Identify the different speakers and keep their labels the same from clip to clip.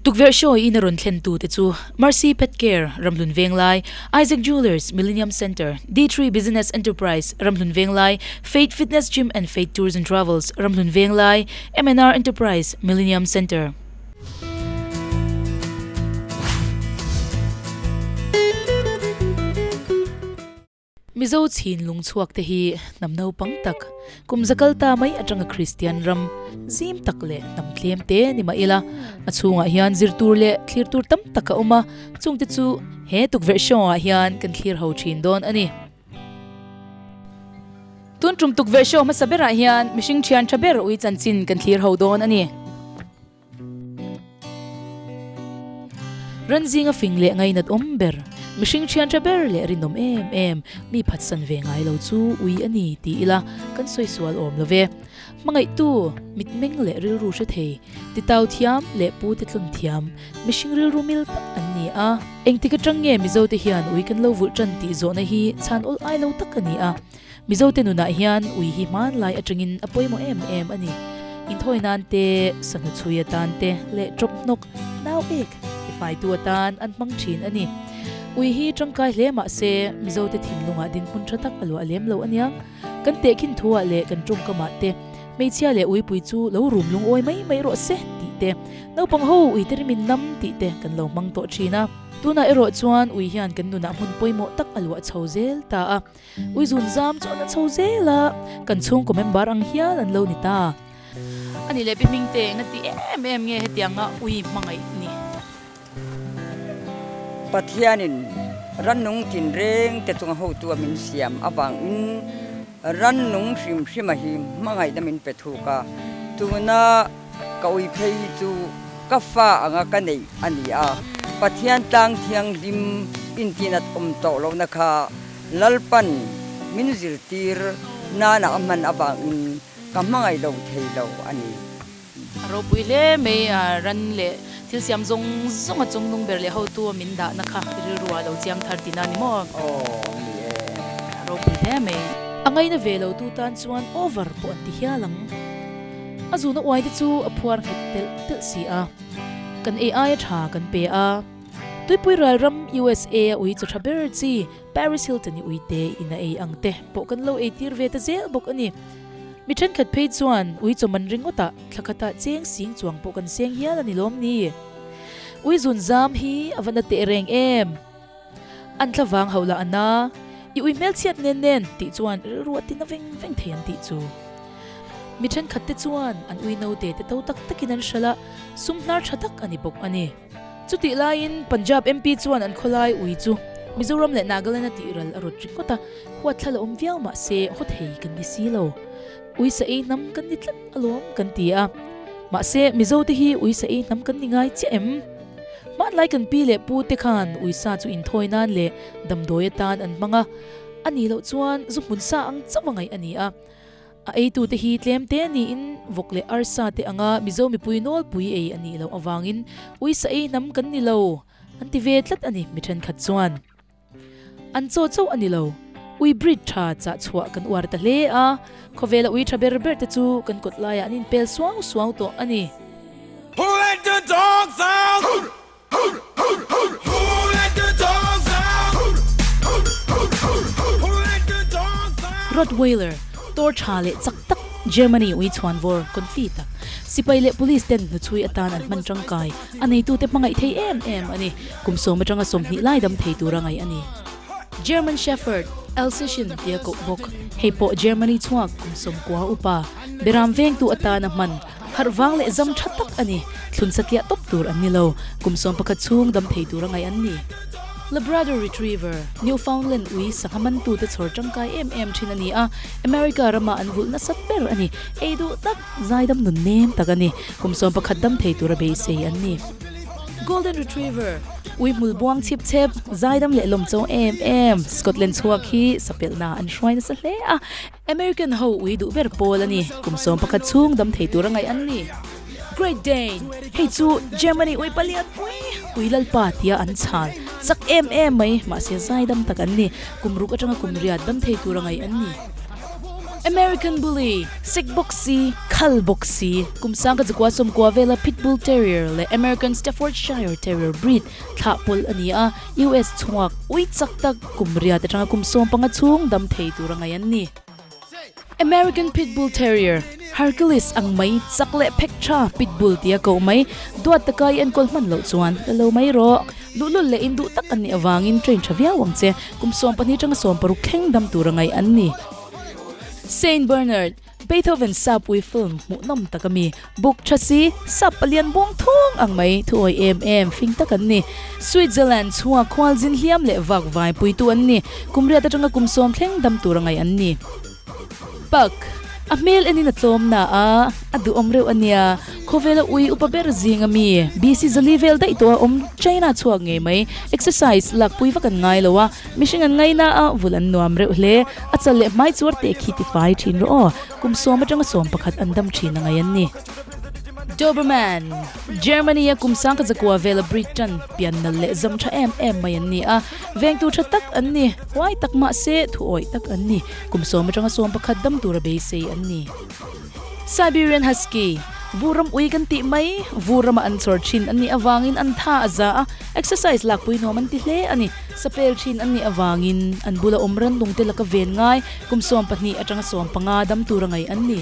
Speaker 1: Tukverh show in a rawn thlen tu te chu Mercy Pet Care, Ramhlun Venglai, Isaac Jewellers, Millennium Centre, D-Tree Business Enterprise, Ramhlun Venglai, Faith Fitness Gym and Faith Tours and Travels, Ramhlun Venglai, MNR Enterprise, Millennium Centre. Mizo chhin lung chhuak te hi hnam naupang tak, kum za kal ta mai atanga Kristian ram zim tak leh hnam tlem te ni mah ila, a chhungah hian zir tur leh thlir tur tam tak a awm a, chungte chu he tukverh show ah hian kan thlir ho thin dawn a ni. Tun tum tukverh show hmasa berah hian mihring thian tha ber ui chanchin kan thlir ho dawn a ni. Ran zinga fing leh ngainat awm ber, mihring thian tha ber leh rinawm em em, mi phatsan ve ngai lo chu ui a ni ti ila kan sawi sual awm lo ve. Hmangaihtu, mitmeng leh rilru hre thei, titau thiam leh pu te tlun thiam, mihring rilru mil tak an ni a. Engtik atang nge Mizote hian ui kan lo vulh tan tih zawhna hi chhan awl ai lo tak a ni a. Mizote nunah hian ui hi hmanlai atangin a pawimawh em em a ni. Inthawi nan te, sahnu chhui atan te leh tawp hnawk, nau ek, ti faitu atan an hmang thin a ni. Ui hi tangkai hle mah se Mizote thinlungah dinhmun tha tak a luah lem lo aniang. Kan tehkhin thuah leh kan tawngkamah te, hmeichhia leh uipui chu lo rum lungawi mai mai rawh se tih te, naupang ho uite rimin nam tih te kan lo hmang tawh thin a. Tunah erawh chuan ui hian kan nunah hmun pawimawh tak a luah chho zel ta a. Ui zun zam chu an a chho zel a, kan chhungkaw member ang hial an lo ni ta. A nih leh pi hming te eng a ti em em nge hetianga ui hmangaih ni?
Speaker 2: Pathianin rannung tinreng te chunga hotu a min siam avangin rannung hrim hrima hi hmangaihna min pe thuk a, tuna ka ui phei hi chu ka fa anga ka neih a ni a, Pathian tlang thianghlim intinat awm tawh lohna kha Lalpan min zirtir nana a hman avangin ka hmangaih lo thei lo a ni.
Speaker 1: A ropui hle mai a, ran leh thil siam zawng zawng a chungnung ber leh hotu a min dahna kha rilru ah lo chiang thar tina ni maw?
Speaker 2: Aw ni e.
Speaker 1: A ropui hle mai. A ngaina ve lo tu tan chuan over pawh an ti hial ang. A zuna uai te chu a phuar nghet telh telh si a. Kan ei aia tha kan pe a. Tuipui ral ram USA a ui chaw tha ber chi Paris Hilton i uite in a ei ang te pawh kan lo ei tir ve ta zel bawk a ni. Mi thenkhat phei chuan ui chaw man ringawtah thla khatah cheng sing chuang pawh kan seng hial a ni lawm ni. Ui zun zam hi a va na teh reng em? An thla vang hauh lah a na. I ui hmelchhiat nen nen tih chuan rilru a tina veng veng thei an tih chu. Mi thenkhat te chuan an ui naute te to tak takin an hralh a, sum hnar tha tak a ni bawk a ni. Chutih laiin Punjab MP chuan an khawlai ui chu Mizoram leh Nagaland a tih ral a rawt ringawt a, huat thla la awm viau mah se haw thei kan ni si lo. Ui sa ei hnam kan ni tlat alawm kan ti a. Mahse Mizo te hi ui sa ei hnam kan ni ngai chiah em? Hmanlai kan pi leh pu te khan ui sa chu inthawi nan leh damdawi atan an hmang a, a nih loh chuan zu hmun sa ang chauh a ngaih a ni a. A eitute hi tlem te niin vawk leh arsa te anga Mizo mipui nawlpui ei a nih loh avangin uisa ei hnam kan ni lo an ti ve tlat a ni mi thenkhat chuan. An chaw chauh a ni lo, ui breed tha chah chhuah kan uar ta hle a, khawvela ui tha ber ber te chu kan kawt laiah an inpel suau suau tawh a ni.
Speaker 3: Who let the dogs out? Who let the dogs out? Who let the dogs out?
Speaker 1: Rottweiler, tor tha leh chak tak, Germany ui chhuanvawr, confi tak, sipai leh police ten hnuchhui atan an hman tangkai, a neitute hmangaih thei em em a ni. Kum sawm atanga 20 lai dam thei tura ngaih a ni. German Shepherd, Alsatian tia koh bawk, hei pawh Germany chhuak kum 90 upa, beram vengtu atana hman, Harh vang leh zam tha tak a ni. Thlun satliah tawp tur an ni lo. Kum 11 chhung dam thei tur a ngaih an ni. Labrador Retriever, Newfoundland ui sangha mantute chhawr tangkai em em thin a ni a, America rama an vulh nasat ber a ni. Ei duh tak, zaidam nun nem tak a ni. Kum 11 dam thei tura beisei an ni. Golden Retriever, Ui hmul buang chhip chhep, zaidam leh lawmchaw em em, Scotland chhuak hi sapelhna an hruai nasa hle a. American ho ui duh ber pawl a ni, kum 11 chhung dam thei tur a ngaih an ni. Great Dane, hei chu Germany ui palian pui, ui lalpa tia an chhal chak em em mai, mahse zai dam tak an ni, kum ruk atanga kum riat dam thei tur a ngaih an ni. American Bully, sek bawk si, khal bawk si, kum sangka zakua sawmkua vela Pit Bull Terrier leh American Staffordshire Terrier breed thlah pawlh a ni a, US chhuak ui chak tak kum riat atanga kum 15 chhung dam thei tura ngaih an ni. American Pit Bull Terrier, Hercules ang mai chak leh phek tha Pit Bull tia koh mai, duat taka i enkawl hman loh chuan la lo mai rawh. Luhlul leh induh tak an nih avangin train tha viau ang che, kum 12 atanga 16 thleng dam tura ngaih an ni. Saint Bernard, Beethoven sap ui film hmuhnawm tak a mi, buk tha si, sap palian buang thung ang mai, thuawi em em, fing tak an ni. Switzerland chhunga khualzin hliam leh vak vai puitu an ni, kum riat atanga kum sawm thleng dam tura ngaih an ni. Pak, a hmel enin a tlawm na a, a duhawm reuh a nia. Khawvela ui upa ber zing a mi, BC zali vel daih tawh a awm China chhuak ngei mai. Exercise lakpui vak an ngai lo a, mihring an ngaina a, vul an nuam reuh hle. A chal leh hmai chuar teh khi tifai thin rawh aw. Kum sawm atanga 11 an dam thin a ngai an ni. Doberman, Germany a kum sangkhat zakua vela breed tan pian nal leh zam tha em em mai an ni a, vengtu tha tak an ni, huai tak mahse thuawih tak an ni. Kum sawm atanga 11 dam tura beisei an ni. Siberian Husky, Vur ram ui kan tih mai, vur rama an chawr thin an nih avangin an tha a za a, exercise lakpui nuam an ti hle a ni. Sapel thin an nih avangin an bula awm randung te laka ven ngai kum 12 atanga 15 dam tura ngaih an ni.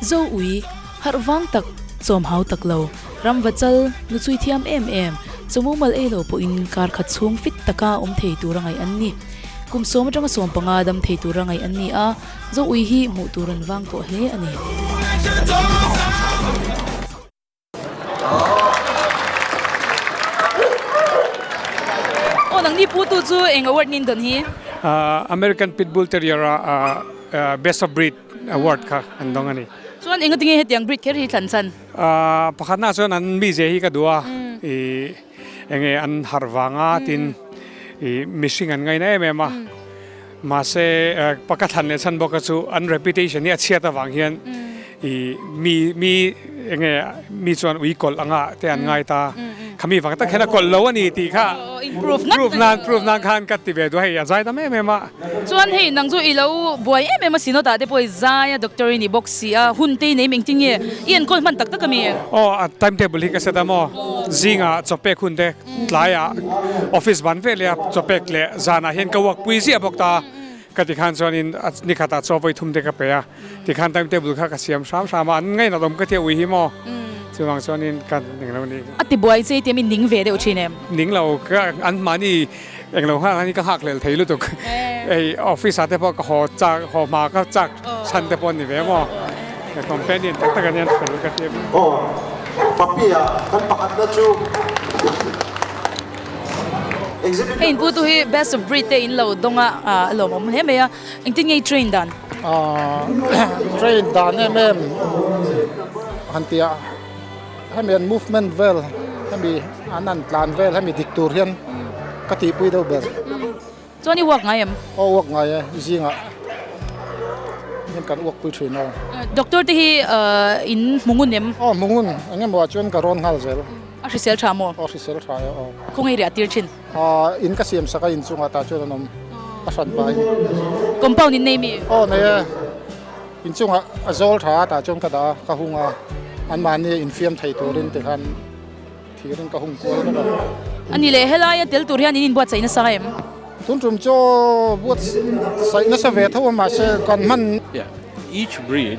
Speaker 1: Zo ui, harh vang tak, chawm hau tak lo, ram va chal, nu chui thiam em em, chaw mumal ei lo pawhin kar khat chhung fit taka awm thei tura ngaih an ni. Kum sawm atanga 15 dam thei tura ngaih an ni a, zo ui hi hmuh tur an vang tawh hle a ni. Aw nangni pu tu chu eng award nin dawn hi?
Speaker 4: American Pit Bull Terrier a Best of Breed award kha an dawng a ni.
Speaker 1: Chuan engatinge hetiang breed kher hi thlan chhan?
Speaker 4: Pakhatna chuan an mizia hi ka duh a, ih enge an harh vanga tin ih mihring an ngaina em em a. Mahse ka thlan leh chhan bawk a chu an reputation hi a chhiat avang hian ih mi mi enge mi chuan ui kawlh anga te an ngai ta. Khami vang tak hian a kawlh lo a ni tih kha proof nan proof nan khan ka ti ve duh a hei a zai tam em em a.
Speaker 1: Chuan hei nang chu i lo buai em em a si nawtah te pawh i zai a doctor i ni bawk si a hun te i nei engtin nge i enkawl hman tak tak a mi?
Speaker 4: Aw a timetable hi ka set a maw zingah chawpek hun te Tlaiah office ban vek leh a chawpek leh zanah hian ka work pui ziah bawk ta a, ka ti khan chuanin nikhatah chaw vawi thum te ka pe a, tikhan time table kha ka siam hram hram a, an ngainat awm ka ti a ui hi maw, chuvang chuanin ka ning lo ni.
Speaker 1: A ti buai che tiam i ning ve deuh thin em?
Speaker 4: Ning lo, ka an mahni englo nghak hi ka nghak hlel thei lutuk, hei office ah te pawh ka haw chak haw hma ka chak chhan te pawh a ni ve maw, ka companion tak tak ania fel ka ti a.
Speaker 5: Aw, Papi-a kan pakhatna chu Exhibit
Speaker 1: Hei inpu tu hi best of breed te in lo dawng a, a lawmawm hle mai a, engtin nge i train dan?
Speaker 6: Train dan em em han tih ah hemi an movement vel hemi an an tlan vel hemi dik tur hian ka tihpui deuh ber.
Speaker 1: Chuan i uak ngai em?
Speaker 6: Aw uak ngai e, zingah hian kan uak pui thin a.
Speaker 1: Doctor te hi in hmu ngun em?
Speaker 6: Aw hmu ngun, eng emaw ah chuan ka rawn nghal zel.
Speaker 1: A hrisel tha maw?
Speaker 6: Aw hrisel tha e aw.
Speaker 1: Khawngaih riah tir thin?
Speaker 6: In ka siam sak a in chungah tah chuan an awm a hran pahin.
Speaker 1: Compound in nei mi?
Speaker 6: Aw nei e, in chungah a zawl tha a tah chuan ka dah a, ka hung a, anmahni infiam thei turin tikhan. Thirin ka hung kual vek a.
Speaker 1: A ni leh, helaia tel tur hian in inbuatsaih nasa em?
Speaker 6: Tun tum chu buatsaih nasa ve tho a, mahse kan hman.
Speaker 7: Yeah, each breed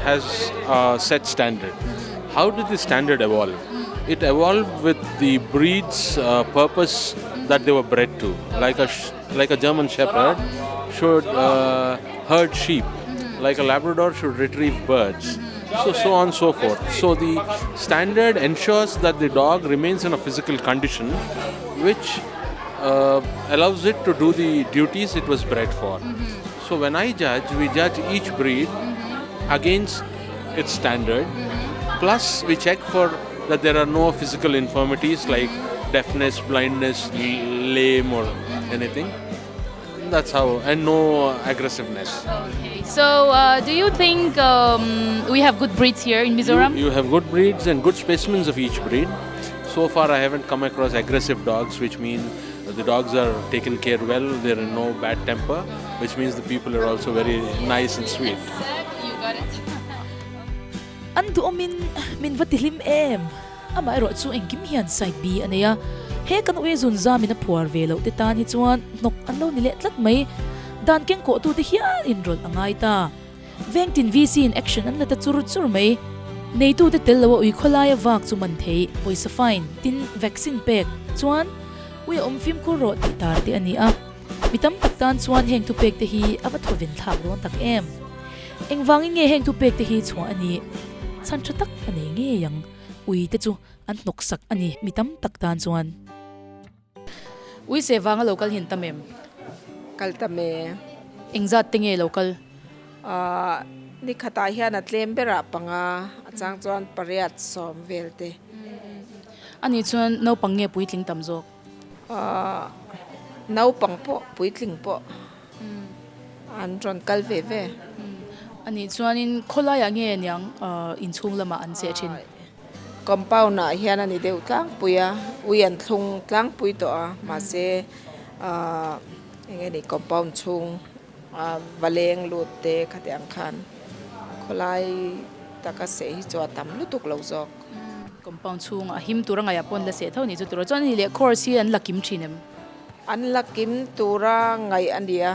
Speaker 7: has a set standard. How did the standard evolve? It evolved with the breed's purpose that they were bred to. Like a like a German Shepherd should herd sheep, like a Labrador should retrieve birds. So so on so forth. So the standard ensures that the dog remains in a physical condition which uh, allows it to do the duties it was bred for. Mm-hmm. So when I judge, we judge each breed mm-hmm. against its standard. Mm-hmm. Plus, we check for that there are no physical infirmities like deafness, blindness, lame, or anything. That's how, and no aggressiveness.
Speaker 1: Okay. So, uh, do you think um, we have good breeds here in Mizoram?
Speaker 7: You, you have good breeds and good specimens of each breed. So far, I haven't come across aggressive dogs, which mean The dogs are taken care well, they're in no bad temper, which means the people are also very nice and sweet.
Speaker 1: An duhawmin min va tihlim em? Amaherawh chu engkim hian side B a nei a, he kan ui zun zamin a phuar ve loh te tan hi chuan hnawk an lo ni leh tlat mai. Dan kengkawhtute hial inrawlh a ngai ta. Vengtin VC in action an la ta chur chur mai. Neitute tel loa ui khawlaia vak chu man thei, pawisa fine, tin vaccine pek chuan ui a awm fimkhur rawh tih tar te a ni a. Mi tam tak tan chuan heng thupek te hi a va thawven thlak dawn tak em? Engvangin nge heng thupek te hi chhuah a nih? Chhan tha tak a nei ngei ang. Ui te chu an hnawk sak a ni mi tam tak tan chuan. Ui se vanga lo kal hin tam em?
Speaker 8: Kal tam e.
Speaker 1: Engzat te nge lo kal?
Speaker 8: Ahh ni khatah hian a tlem berah panga a chang chuan pariat sawm vel te.
Speaker 1: Ani chuan naupang nge puitling tam zawk?
Speaker 8: Ahh naupang pawh puitling pawh an rawn kal ve ve.
Speaker 1: Ani chuanin khawlaiah nge niang inchhung lamah an cheh thin?
Speaker 8: Compound ah hian a ni deuh tlangpui a, ui an thlung tlangpui tawh a, mahse ahh eng nge ni compound chhung a va leng lut te khati ang khan khawlai taka seh hi chu a tam lutuk lo zawk.
Speaker 1: Compound chhungah a him tur a ngaihah pawh an la seh tho ni chu tur a, chuan ani leh course hi an la kim thin em?
Speaker 8: An la kim tura ngaih a ni a,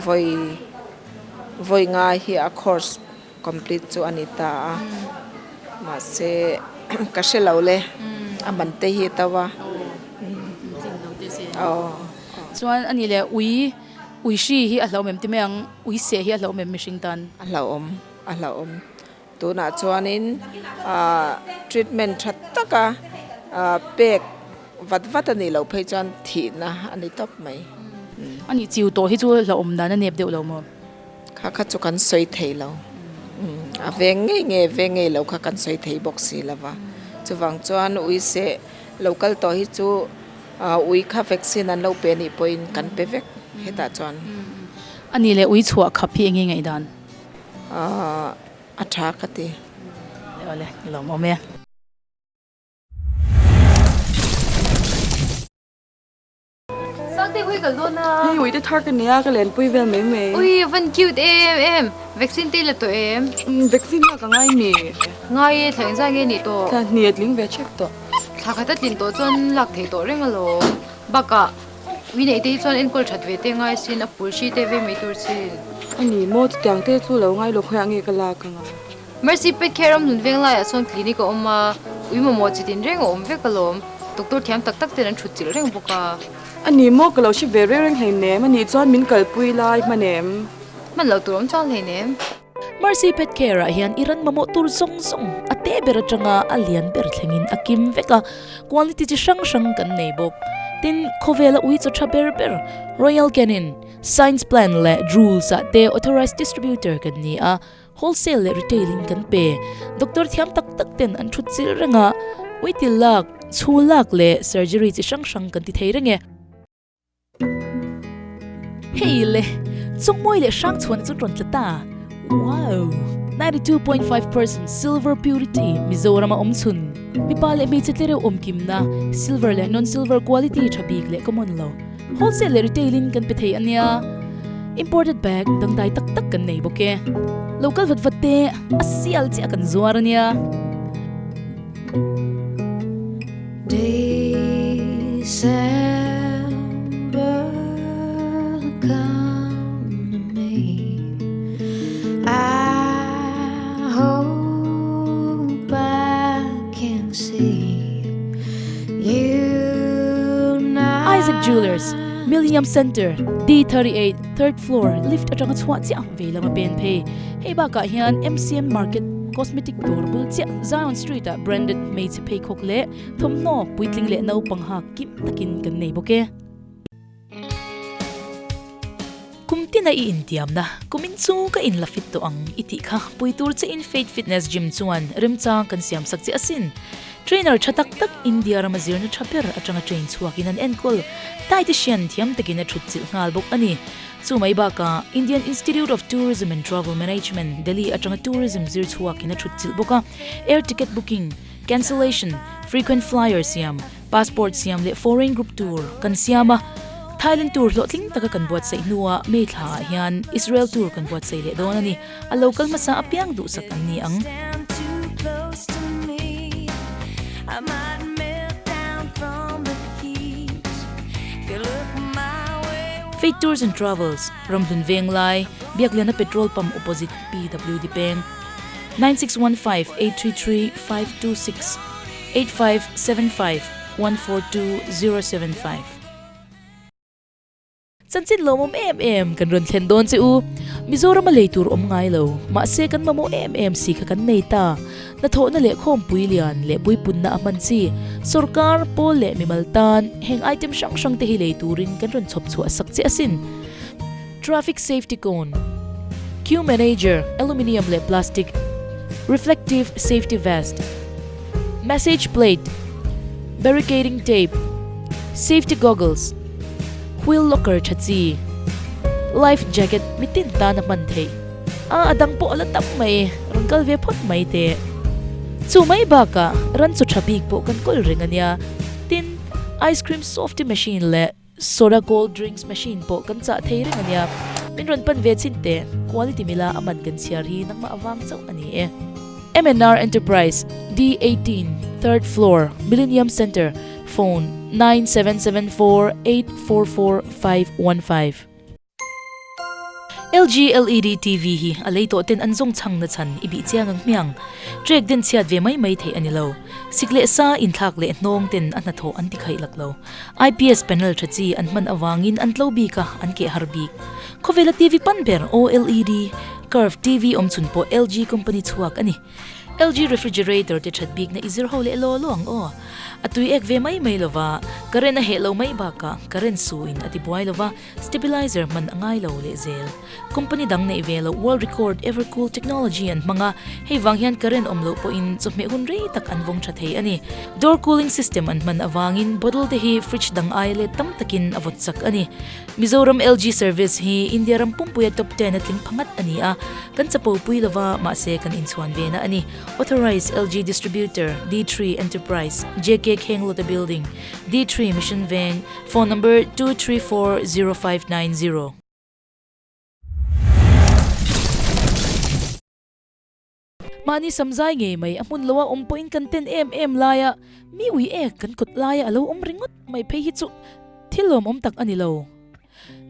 Speaker 8: vawi vawi ngai hi a course Complete chu a ni ta a, mahse ka hre lo le, a man te hi a to a.
Speaker 1: Chuan a ni le ui ui hri hi a hlauhawm em ti mai ang, ui seh hi a hlauhawm em mihring tan?
Speaker 8: A hlauhawm, a hlauhawm. Tunah chuanin treatment tha taka pek vat vat a nih loh phei chuan thihna a ni tawp mai.
Speaker 1: A nih chiu tawh hi chu hlauhawm dan a nep deuh lo maw?
Speaker 8: Kha kha chu kan sawi thei lo. A veng ngei nge veng ngei lo kha kan sawi thei bawk si lo va. Chuvang chuan ui seh lo kal tawh hi chu ui kha vaccine an lo pe nih pawhin kan pe vek hetah chuan.
Speaker 1: A nih leh ui chhuah khap hi enge ngaihdan?
Speaker 8: A tha ka ti.
Speaker 1: Awle, lawmawm e.
Speaker 9: Sangte ui kal dawn a.
Speaker 10: Hei ui te thar ka nia ka lenpui vel mai mai.
Speaker 9: Ui a van cute em em. Vaccine te i la tawh em?
Speaker 10: Umm vaccine lak a ngai mi.
Speaker 9: Ngai e thla engzah nge nih tawh?
Speaker 10: Thla hnih a tling ve chek tawh.
Speaker 9: Thla khat a tlin tawh chuan lak theih tawh reng alawm. Bakah ui neih te hi chuan enkawl that ve te ngai sin a phul hri te ve mai tur chin.
Speaker 10: A ni maw chutiang te chu lo ngai lo khawiah nge ka lak anga.
Speaker 9: Mercy Pet Care ram hnun veng laiah sawn clinic a awm a, ui mamawh chi tin reng a awm vek alawm. Doctor thiam tak tak ten an thut chilh reng bawk a.
Speaker 10: A ni maw ka lo hre ve reng reng hleinem, a nih chuan min kalpui lai hman em?
Speaker 9: Hman loh tur awm chuang hleinem.
Speaker 1: Mercy Pet Care ah hian i ran mamawh tur zawng zawng a te ber atanga a lian ber thlengin a kim vek a, quality chi hrang hrang kan nei bawk. Tin, khawvela ui chaw tha ber ber Royal Canin, Science Plan leh Drools ah te authorized distributor kan ni a, Wholesale leh retail in kan pe. Doctor thiam tak tak ten an thut chilh reng a, uitil lak, chhul lak leh surgery chi hrang hrang kan ti thei reng e. Hei le, chawngmawi leh hrang chhuahna chu rawn tla ta. Wow! 92.5% silver purity Mizoram a awm chhun. Mipa leh hmeichhe tlereuh awmkimna, silver leh non-silver quality tha bik leh common lo. Wholesale leh retail in kan pe thei a nia. Imported bag dangdai tak tak kan nei bawk e. Lo kal vat vat te a sial chiah kan zuar a nia.
Speaker 11: December come to me I hope I can see you now.
Speaker 1: Isaac Jewellers, Millennium Centre, D38, third floor, lift atanga chhuah chiah vei lama pen phei. Hei bakah hian MCM Market Cosmetic dawr bul chiah Zion Street ah branded hmeichhe pheikhawk leh thawmhnaw puitling leh naupang hak kim takin kan nei bawk e. Kum tina i intiamna, kumin chu ka inla fit tawh ang i tih kha pui tur che in Faith Fitness Gym chuan remchang kan siam sak che asin. Trainer tha tak tak India rama zirna tha ber atanga train chhuakin an enkawl dietitian thiam takin a thut chilh nghal bawk a ni. Chu mai bakah Indian Institute of Tourism and Travel Management, Delhi atanga tourism zir chhuakin a thut chilh bawk a, air ticket booking, cancellation, frequent flyer siam, Passport siam leh foreign group tour kan siam a, Thailand tour hlawhtling taka kan buatsaih hnuah May thlaah hian Israel tour kan buatsaih leh dawn a ni. A lo kal hmasa apiang duhsak an ni ang. Faith Tours and Travels, Ramhlun Venglai, Biakliana Petrol Pump opposite PWD Peng, 9615 833 526 8575 142 075. Chanchin lawmawm em em kan rawn thlen dawn che u. Mizoram a lei tur awm ngai lo, mahse kan mamawh em em si kha kan nei ta. Hnathawhna leh khawmpui lian leh puipunna a hman chi, sorkar, pawl leh mimal tan heng item hrang hrang te hi lei turin kan rawn chhawp chhuah sak che asin. Traffic safety cone, Queue manager, aluminium leh plastic, reflective safety vest, message plate, barricading tape, safety goggles, Wheel locker tha chi, life jacket mitin tan a hman theih a, a dang pawh a la tam mai, rawn kal ve phawt mai teh. Chu mai bakah ran chu tha bik pawh kan kawl reng a nia, tin ice cream softy machine leh soda cold drinks machine pawh kan chah thei reng a nia, min rawn pan ve chin teh, quality mila a man kan chhiar hi nangmah avang chauh a ni e. MNR Enterprise, D18, Third Floor, Millennium Centre, Phone, 9774 844 515. LG LED TV hi a lei tawh ten an zawng chhang na chhan i bih chiang ang hmiang. Trek den chhiat ve mai mai theih a ni lo. Sik leh sa inthlak leh hnawng ten a hnathawh an ti khaih lak lo. IPS panel tha chi an hman avangin an tlo bik a, an keh har bik. Khawvela TV pan ber OLED Curve TV awm chhun pawh LG company chhuak a ni. LG refrigerator te that bikna i zir ho leh law law ang aw. A tui ek ve mai mai lova, current a heh lo mai bakah current su in a ti buai lova, stabilizer hman a ngai lo leh zel. Company dang neih ve loh world record Evercool technology an hmang a, hei vang hian current awm loh pawhin chawhmeh hun rei tak an vawng tha thei a ni. Door cooling system an hman avangin bottle te hi fridge dang aia let tam takin a vawt chak a ni. Mizoram LG service hi India ram pumpuia top ten a tling phangat a ni a, kan chapo pui lova mahse kan inchhuan ve na a ni. Authorized LG Distributor, D3 Enterprise, JK Khenglawta Building, D3 Mission Veng, Phone number 2340590. Mahni samzai ngei mai a hmun loa awm pawhin kan ten em em laia mi ui ek kan kawt laia a lo awm ringawt mai phei hi chu thil lawmawm tak a ni lo.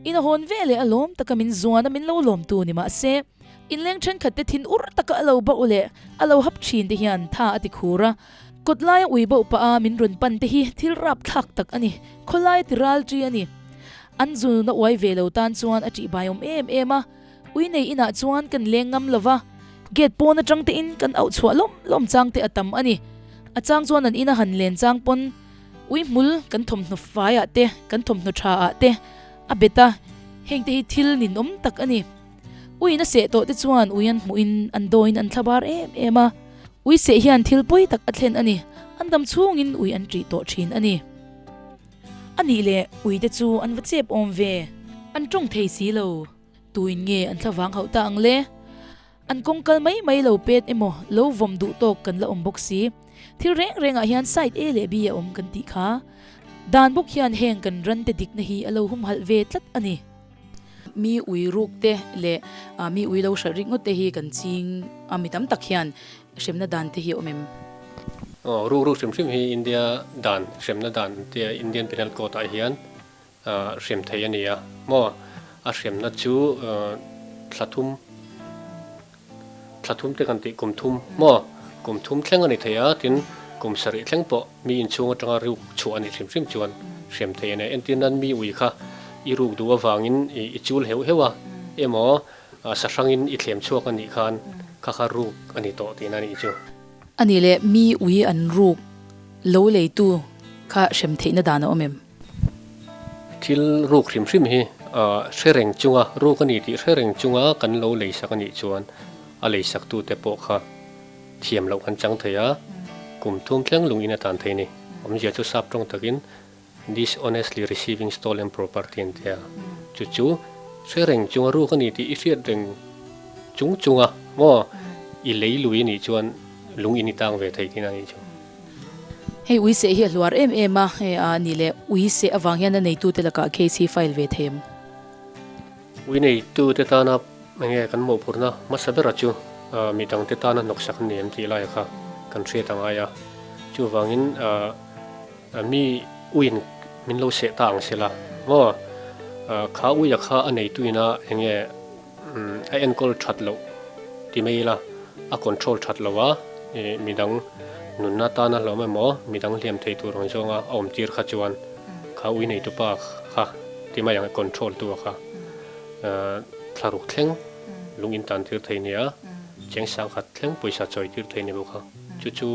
Speaker 1: In a hawn ve leh a lawm taka min zuan a min lo lawm tu ni mahse inleng thenkhat te thin ur taka a lo bauh leh a lo hap thin te hian tha a ti khur a, kawt laia ui bauh pah a min rawn pan te hi thil rapthlak tak a ni, khawlai ti ral chi a ni. An zun a uai ve lo tan chuan a tihbaiawm em em a. Ui nei inah chuan kan leng ngam lo va, gate pawn atang te in kan auh chhuah lawm lawm chang te a tam a ni. A chang chuan an ina han len chang pawn ui hmul kan thawmhnaw faiah te, kan thawmhnaw tha ah te a bet a, heng te hi thil ninawm tak a ni. Ui in a seh tawh te chuan ui an hmuh in an dawiin an thlabar em em a, ui seh hian thil pawi tak a thlen a ni, an dam chhungin ui an ṭih tawh thin a ni. A nih leh ui te chu an va chep awm ve, an tawng thei si lo. Tuin nge an thlavang hauh ta ang le? An kawng kal mai mai lo pet emaw lo vawm duh tawk kan la awm bawk si. Thil reng rengah hian side A leh B a awm kan tih kha. Dan bawk hian heng kan ran te dikna hi a lo humhalh ve tlat a ni. Mi ui ruk te leh mi ui lo hralh rik ngawt te hi kan ching a mi tam tak hian hremna dan te hi a awm em?
Speaker 12: Aw, ruk ruk hrim hrim hi India dan hremna dan tia Indian Penal Code ah hian Hrem thei a ni a maw? A hremna chu thla thum, thla thum te kan tih kum thum maw? Kum thum thleng a ni thei a, tin kum sarih thleng pawh mi inchhung atanga ruk chhuah a nih hrim hrim chuan hrem thei a ni a. Entir nan mi ui kha i ruk duh avangin i chul heuh heuh a emaw sahrangin i thlem chhuak a nih khan kha kha ruk a ni tawh tihna a nih chu.
Speaker 1: A nih leh mi ui an ruk lo leitu kha hrem theihna dan a awm em?
Speaker 12: Thil ruk hrim hrim hi hre reng chunga ruk a ni tih hre reng chunga kan lo leisak a nih chuan a leisaktute pawh kha thiam loh kan chang thei a, kum thum thleng lungin a tan thei a ni. Awmzia chu sap tawng takin dishonestly receiving stolen property an ti a, chu chu hre reng chunga ruk a ni tih i hriat reng chung chunga maw i lei lui a nih chuan lungin i tang ve thei tihna a nih chu.
Speaker 1: Hei ui seh hi a hluar em em a, hei a nih leh ui seh avang hian a neitute lakah case hi file ve thei em?
Speaker 12: Ui neitute tana enge kan mawhphurhna hmasa bera chu midangte tana hnawksak an ni em tih lai kha kan hriat a ngai a. Chuvangin mi uiin min lo seh ta ang sela maw? Kha uia kha a neituina enge a enkawl that loh ti mai ila a control that lo a, midang nunna tana hlawm emaw midang hliam thei tur ang zawnga a awm tir kha chuan kha ui neitupa kha ti mai ang control tu kha thlaruk thleng lung in tan tir thei nia cheng sangkhat thleng pawisa chawi tir thei ni bawk a chu chu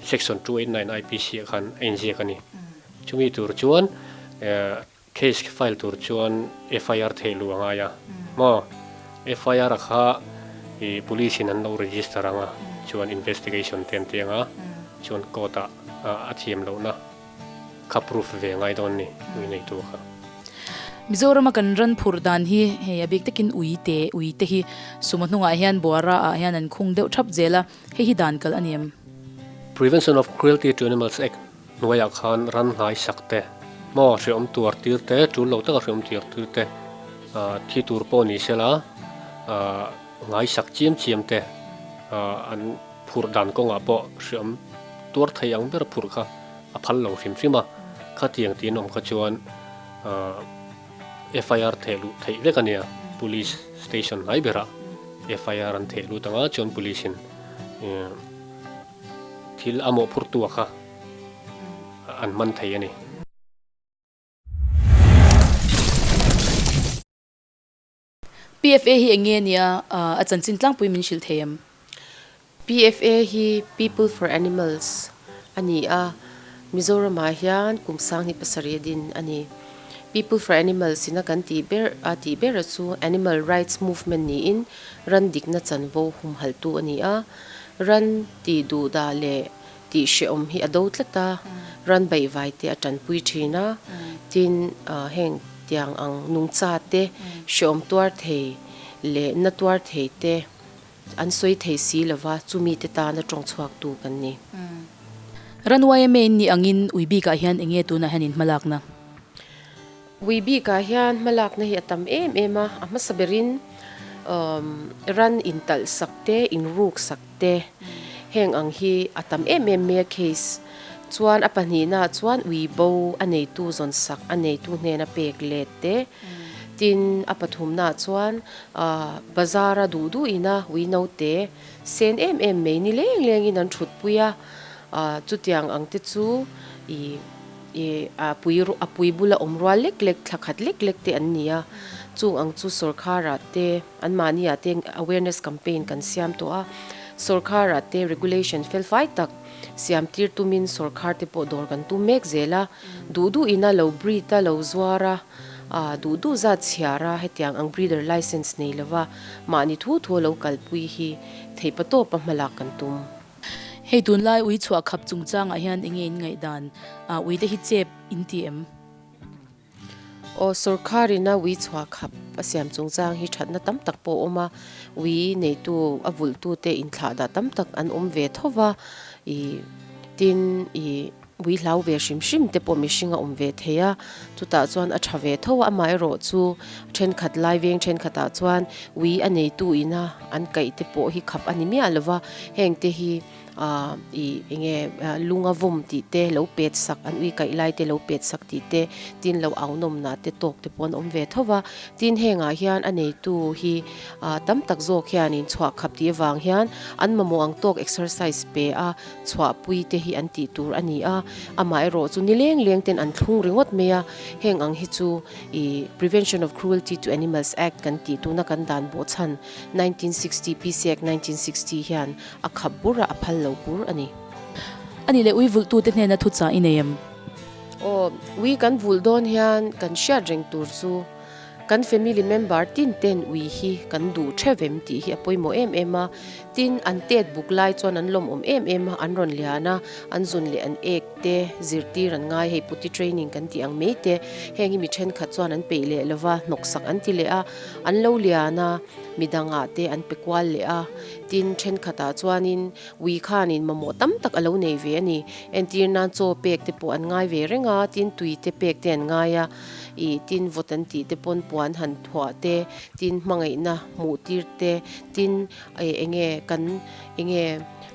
Speaker 12: section 289 IPC ah khan a inziak a ni chumi tur chuan Case file tur chuan FIR theih luh a ngai a maw? FIR a kha i police in an lo register ang a, chuan investigation te an ti ang a, chuan court ah a thiam lohna kha proof ve a ngai dawn ni ui neitu kha.
Speaker 1: Mizorama kan ran phurh dan hi hei a bik takin ui te ui te hi sumo hnungah hian buara ah hian an khung deuh thap zel a, hei hi dan kalh a ni em?
Speaker 12: Prevention of Cruelty to Animals Act Hnuaiah khan ran hnai sak te, maw hreawm tuar tir te, tul lo taka hreawm tuar tir te, thi tur pawh ni sela, ngai sak chiam chiam te, an phurh dan kawngah pawh hreawm tuar thei ang ber phurh kha a phal lo hrim hrim a, khatiang tiin awm kha chuan FIR theh luh theih vek a nia, Police Station hnai berah FIR an theh lut anga chuan Police in. Thil a mawhphurtu a kha an hman thei a ni.
Speaker 1: PFA hi eng nge nia a chanchin tlangpui min hrilh thei em?
Speaker 13: PFA hi People for Animals a ni a, Mizoramah hian kum sanghnih pasarih a din a ni. People for Animals ina kan tih ber a tih ber a chu Animal Rights Movement niin ran dikna chanvo humhalhtu a ni a. Ran tih duh dah leh tih hrehawm hi a do tlat a, ran baihvai te a tanpui thin a, tin heng tiang ang nungcha te hrehawm tuar thei leh na tuar thei te an sawi thei si lova chumi te tana tawng chhuak tu kan ni.
Speaker 1: Ran yma in nih angin ui bikah hian enge tunah hian in hmalakna?
Speaker 13: Ui bikah hian hmalakna hi a tam em em a, a hmasa berin ran intalh sak te, inruk sak te heng ang hi a tam em em mai a case. Chuan a pahnihnaah chuan ui bo a neitu zawn sak, a neitu hnena pek let te, tin a pathumnaah chuan bazara duh duhina ui naute sen em em mai ni leng lengin an thutpui a, chutiang ang te chu ih. I a pui a pui bula awm rual lek lek thla khat lek lek te an ni a, chung ang chu sawrkharah te anmahniah te awareness campaign kan siam tawh a, sawrkharah te regulation felfai tak siam tir tumin sawrkhar te pawh dawr kan tum mek zel a, duh duh ina lo breed a lo zuar a, ah duh duh zat chhiar a hetiang ang breeder license nei lova mahni thu thu a lo kalpui hi theihpatawpa hmalak kan tum.
Speaker 1: Hei tunlai ui chhuah khap chungchangah hian enge in ngaihdan? Ah ui te hi chep in ti em?
Speaker 13: Aw sawrkharina ui chhuah khap a siam chungchang hi thatna tam tak pawh a awm a, ui neitu a vulhtu te inthlahdah tam tak an awm ve tho va, ih tin ih ui hlau ve hrim hrim te pawh mihring a awm ve thei a, chutah chuan a tha ve tho a, amaherawh chu thenkhat lai veng thenkhatah chuan ui a neitu ina an kaih te pawh hi khap a ni miah lo va, heng te hi Ahh ih enge lunga vawm tih te lo pet sak an ui kaih lai te lo pet sak tih te tin lo au nawm nah te tawk te pawh an awm ve tho va tin hengah hian a neitu hi ah tam tak zawk hianin chhuah khap tih avang hian an mamawh ang tawk exercise pe a chhuahpui te hi an tih tur a ni a amaherawh chu ni leng leng ten an thlung ringawt mai a heng ang hi chu ih Prevention of Cruelty to Animals Act kan tih tuna kan dan bawhchhan 1960 PC Act 1960 hian A khap bur a, a phal lo bur a ni.
Speaker 1: A nih leh ui vulhtute hnena thuchah i nei em?
Speaker 13: Aw, ui kan vulh dawn hian kan hriat reng tur chu kan family member tin ten ui hi kan duh theuh em tih hi a pawimawh em em a. Tin, an tet buk lai chuan an lawmawm em em a, an rawn lian a, an zun leh an ek te zirtir an ngai, hei putty training kan tih ang mai te, heng hi mi thenkhat chuan an peih leh lova hnawksak an ti leh a, an lo lian a, midangah te an pe kual leh a. Tin, thenkhatah chuanin ui khanin mamawh tam tak a lo nei ve a ni. Entir nan chaw pek te pawh an ngai ve reng a, tin tui te pek te an ngai a, ih tin vawt an tih te pawn puan han thuah te, tin hmangaihna hmuh tir te, tin ih enge kan enge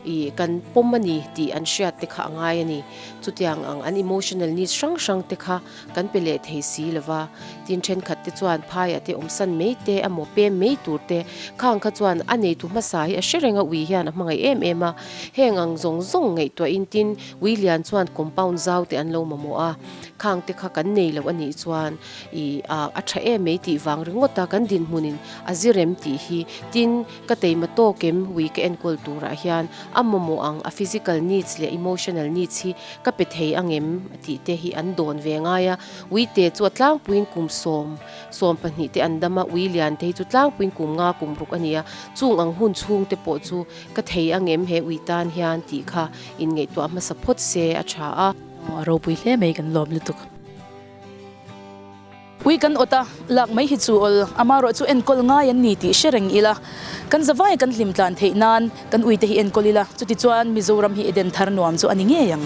Speaker 13: ih kan pawm a ni tih an hriat te kha a ngai a ni. Chutiang ang an emotional needs hrang hrang te kha kan pe leh thei si lo va, tin thenkhat te chuan phaiah te awmsan mai te emaw pem mai tur te khang kha chuan a neitu hmasa hi a hre reng a ui hian a hmangaih em em a, heng ang zawng zawng ngaihtuahin tin ui lian chuan compound zau te an lo mamawh a, khang te kha kan nei lo a nih chuan ih a tha em mai tih vang ringawt a kan dinhmunin a zirem tih hi tin ka teima tawk em ui ka enkawl turah hian a mamawh ang a physical needs leh emotional needs hi Ka pe thei angem? tih te hi an dawn ve ngai a. Uite chu a tlangpuiin kum sawm, 12 te an dam a, ui lian te hi chu tlangpuiin kum nga kum ruk a ni a. Chung ang hun chhung te pawh chu ka thei angem he ui tan hian tih kha inngaihtuah hmasa phawt se a tha a.
Speaker 1: A ropui hle mai kan lawm lutuk. Ui kan awt a, lak mai hi chu awl, amarawh chu enkawl ngai an ni tih hre reng ila, kan zavaia kan hlim tlan theih nan kan uite hi enkawl ila, chutichuan Mizoram hi Eden thar nuam chu a ni ngei ang.